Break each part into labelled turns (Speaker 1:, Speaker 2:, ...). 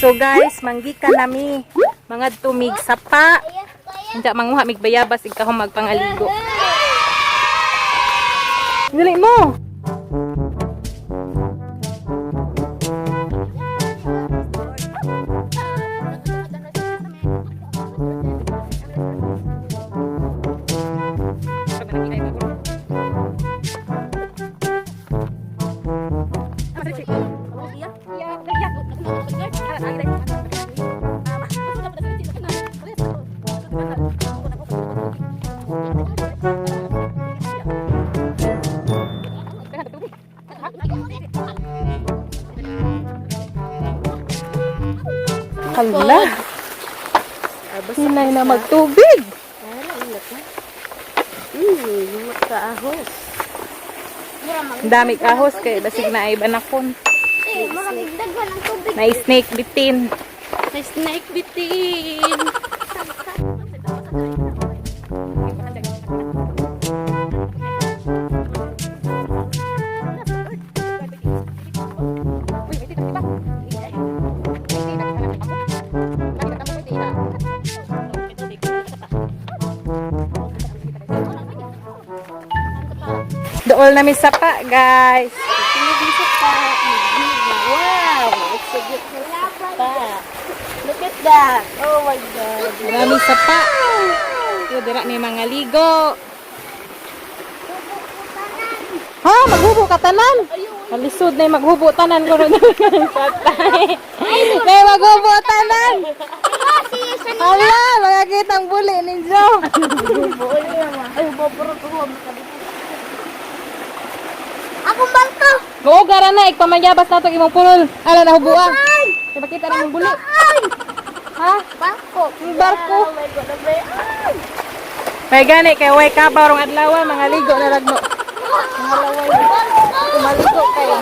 Speaker 1: So guys, manggika nami. Mga tumig sapa. Unsa manguha mig bayabas ig kahom magpangaligo. Dali mo. Hala. Hinay na magtubig.
Speaker 2: Kaahos.
Speaker 1: Ang dami kahos kay basig na ay banakon.
Speaker 3: Eh, maraming daghan ang tubig.
Speaker 1: Na snake bitin.
Speaker 2: May snake bitin.
Speaker 1: Dool na mi sapa, guys.
Speaker 2: Wow! It's a beautiful spa. Look at that! Oh my God!
Speaker 1: Marami sapa. Yo dira may mga ligo. Ha, maghubo ka tanan. Malisod na yung maghubo tanan ko ron. Patay. May maghubo tanan. Hala, makakita ang buli ninyo.
Speaker 2: Ay, boboro ko.
Speaker 3: Akong barko.
Speaker 1: Muugara na, igpamayabas na itong imong pulol. Ala, nahubo ah. Kaya makita na imong buli. Ha?
Speaker 3: Barko.
Speaker 1: Ang barko.
Speaker 2: Oh my God! Ay!
Speaker 1: May gani, kay way ka barong adlaw, mga ligo na lagmo. Maligo kayo.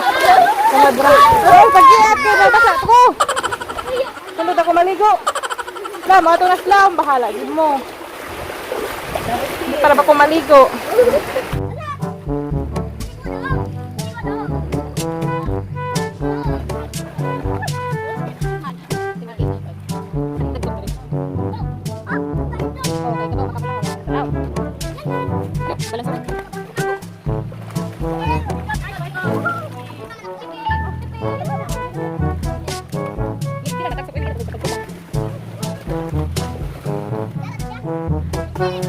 Speaker 1: Mga bra. Ay, pagkiat kayo, basa ko. Sunod ako maligo. Lam, ato na sila, bahala gid mo. Hindi para ba ko maligo?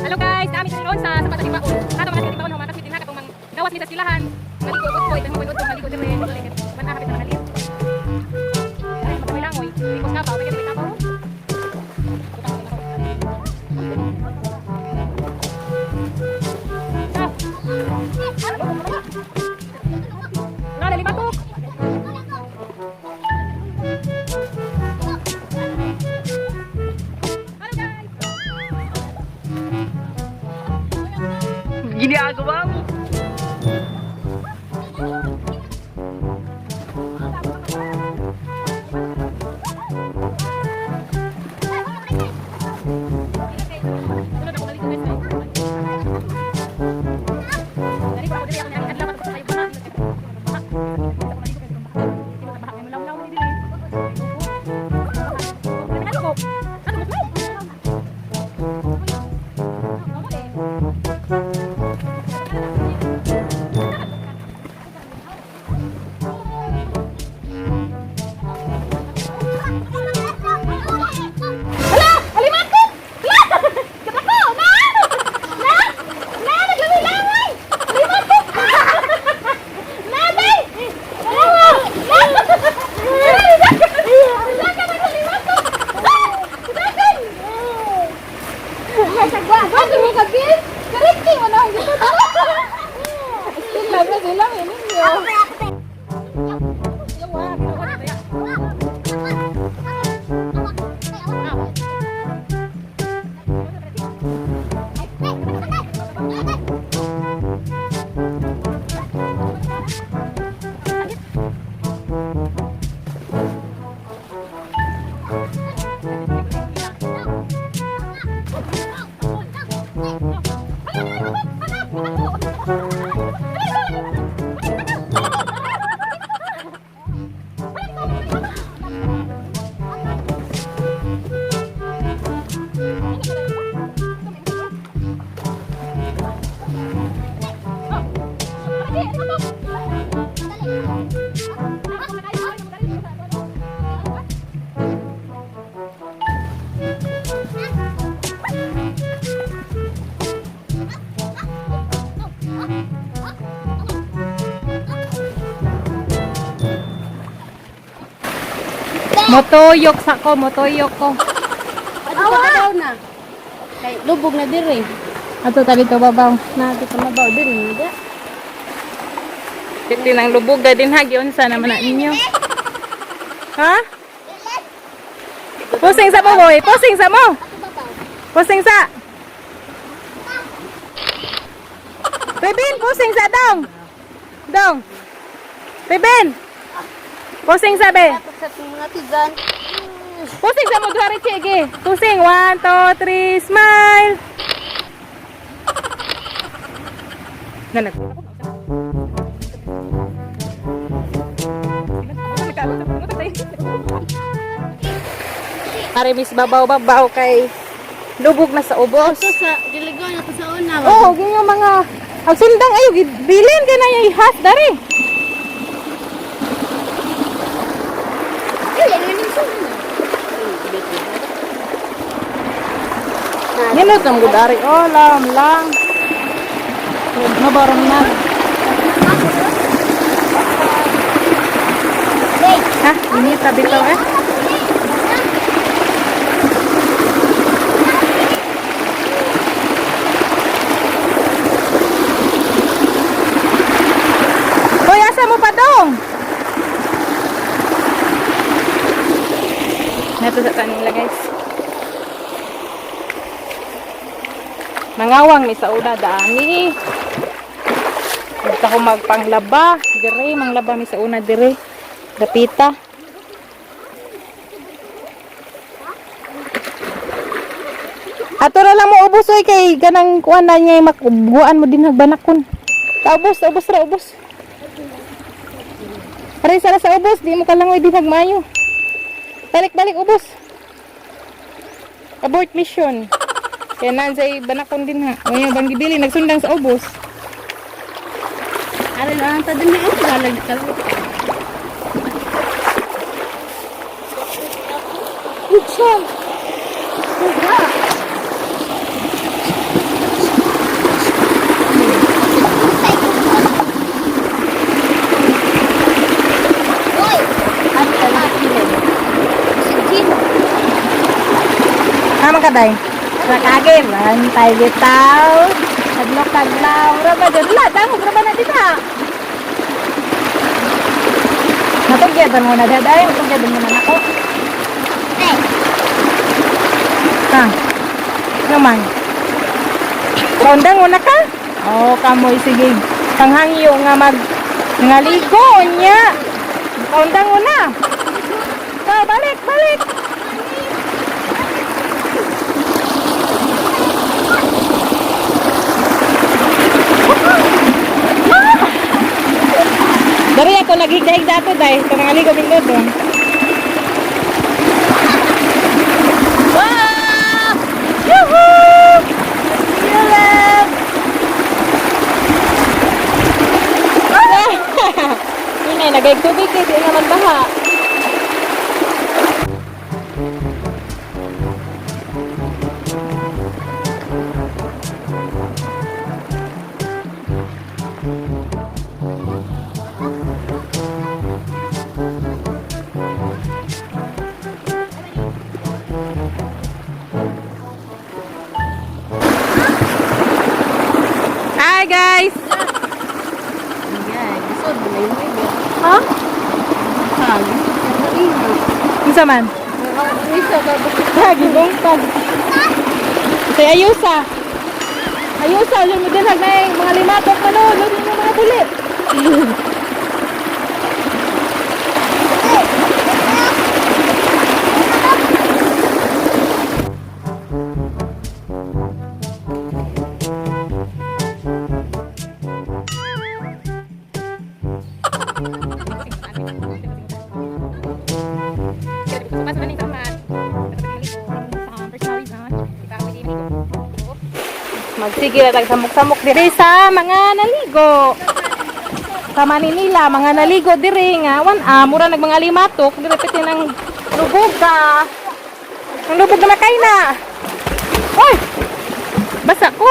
Speaker 1: Hello guys, kami sa ron sa Sapata Tibaon. Kato mga Tibaon, humatas mi dinha katong mang gawas mi sa eskwelahan. Maligo ko ko, itong mga maligo diri. Man hapit na mga. Ay, magkamay langoy. Ikos ka ba? May ka ba? Nga, lalimatok!
Speaker 2: Ginagawa mo!
Speaker 1: Sunod ako maligo, guys. Dali ko ako dili ako nang adlaw ako sa baha. Hala! Alimatok! Hala! Kapako! Na! Na! Na! Naglaway-laway! Alimatok! Nanay! Hala! Na! Motoyok sa ko, motoyok ko.
Speaker 2: Awa! Na. Kay lubog na diri.
Speaker 1: Ato tali to babaw.
Speaker 2: Na di ka mabaw diri na.
Speaker 1: Piti ng lubog ga din ha giunsa naman na ninyo. Ha? Pusing sa mo boy, pusing sa mo. Pusing sa. Bebin, pusing sa dong. Dong. Bebin. Pusing sa be.
Speaker 2: Sa mga tigan.
Speaker 1: Pusing sa mo duha Richie gi. Pusing 1 2 3 smile. Nanag. Are miss babaw babaw kay lubog na sa ubos.
Speaker 2: Ito sa giligon na sa una.
Speaker 1: Oo, oh, ganyan mga ang sundang ayo gibilin kay na yung ihas dari. Ninot ang gud ari. Oh, lam lang. Mabarong na. Ha, ini tabi to eh. Hoy, asa mo pa dong? Nato sa kanila guys. Mangawang ni sa una daani. Gusto ko magpanglaba. Dire, manglaba mi sa una dire. Dapita. Ato ra lang mo ubos oy kay ganang kuan na niya makubuan mo din hagbanakon. Taubos, ubos ra ubos. Aray sara sa ubos, di mo kalangoy di hagmayo. Balik balik ubos. Abort mission. Kaya nansay banakon din ha. Ngayon bang gibili nagsundang sa ubos.
Speaker 2: Aron ang ta din ang galag ka.
Speaker 1: Buksan.
Speaker 3: Uy!
Speaker 2: At kala
Speaker 3: Sige.
Speaker 1: Tama ka day. Nakage man tay bitaw. Tadlok tadlaw ra ba dyan? La, damo ra ba na dita? Natugyadan mo na daday, natugyadan mo na nako.
Speaker 3: Eh,
Speaker 1: Ha. Naman. Kaundang mo na ka? Oo, oh, kamoy sige. Panghangyo nga mag nga ligo niya. Kaundang mo na. Ka, balik, balik. Dari ako naghigda-higda ato dahil ito nga ligo bindot dong. Wow! Yuhu! Yulab! Yun ay, nagay tubig kay di naman baha. Hi guys!
Speaker 2: Yan, lisod na yung may
Speaker 1: Ha?
Speaker 2: Ha, lisod na yung
Speaker 1: Unsa man?
Speaker 2: Isa ka ba?
Speaker 1: Lagi bungkag. Say ayusa. Ayusa, yun mo din hagay mga limatok man oh, yun yung mga bulit. Magsige na tag samok-samok diri sa mga naligo. Sa Maninila, mga naligo diri nga wan ah, mura nag mga limatok diri piti ng lubog ka. Ang lubog na makay na. Oy! Basa ko.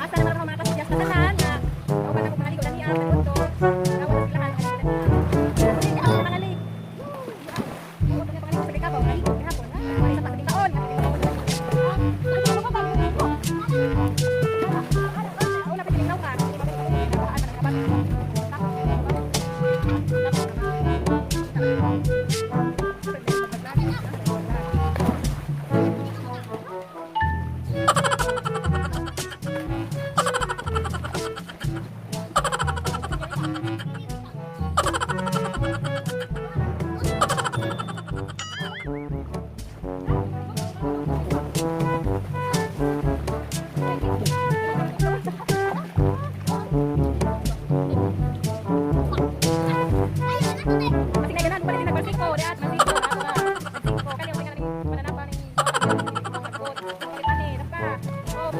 Speaker 1: Asa naman ako mga kasidyas na tanan na kauban ako mga ligo niya sa punto. Nawa sa silahan ang Hindi ako mangali. Ako pa pangali sa kabaw, naligo gihapon ha. Wala sa pagkating taon. Wala pa tinignaw ka. Masinayanan pa rin nagbalsiko, diat masiko, masiko. Kani ang kani mananapan ni. Ani, napa. Oh,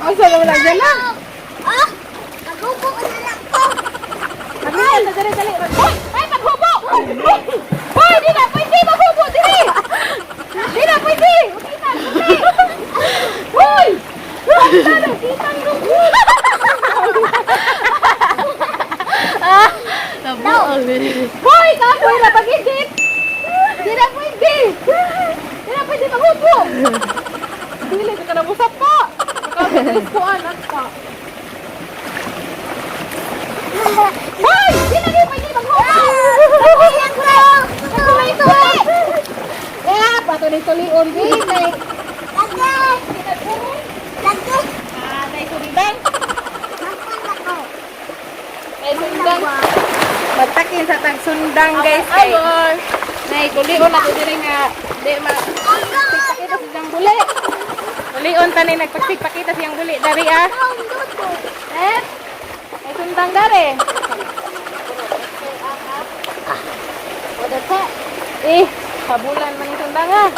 Speaker 1: Asa na wala dyan na?
Speaker 3: Ah! Magubo ko na lang ko!
Speaker 1: Ay, dali, dali. Hoy! Ay, maghubo! Hoy, di na pwede maghubo diri! Di na pwede! Kita, pwede! Hoy! Hoy, kita ang Hoy, kapoy na pag-edit! Di na pwede! Di na pwede maghubo! Dili ka na musap pa! Nakakabilis ko anak pa. Hoy! Di na di pwede maghubo! Eh, pato ni tulion di kay
Speaker 3: Lagi! Lagi!
Speaker 1: Ah, tay sundang.
Speaker 3: Magpunta ko.
Speaker 1: Tay sundang. Magtakin sa tag sundang guys kay. Nay tulion ako diri nga di ma pakita sa siyang buli. Tulion tanay nagpagsig pakita siyang buli dari ah. Eh? Ay sundang dari. Eh, pabulan man yung sundang ah.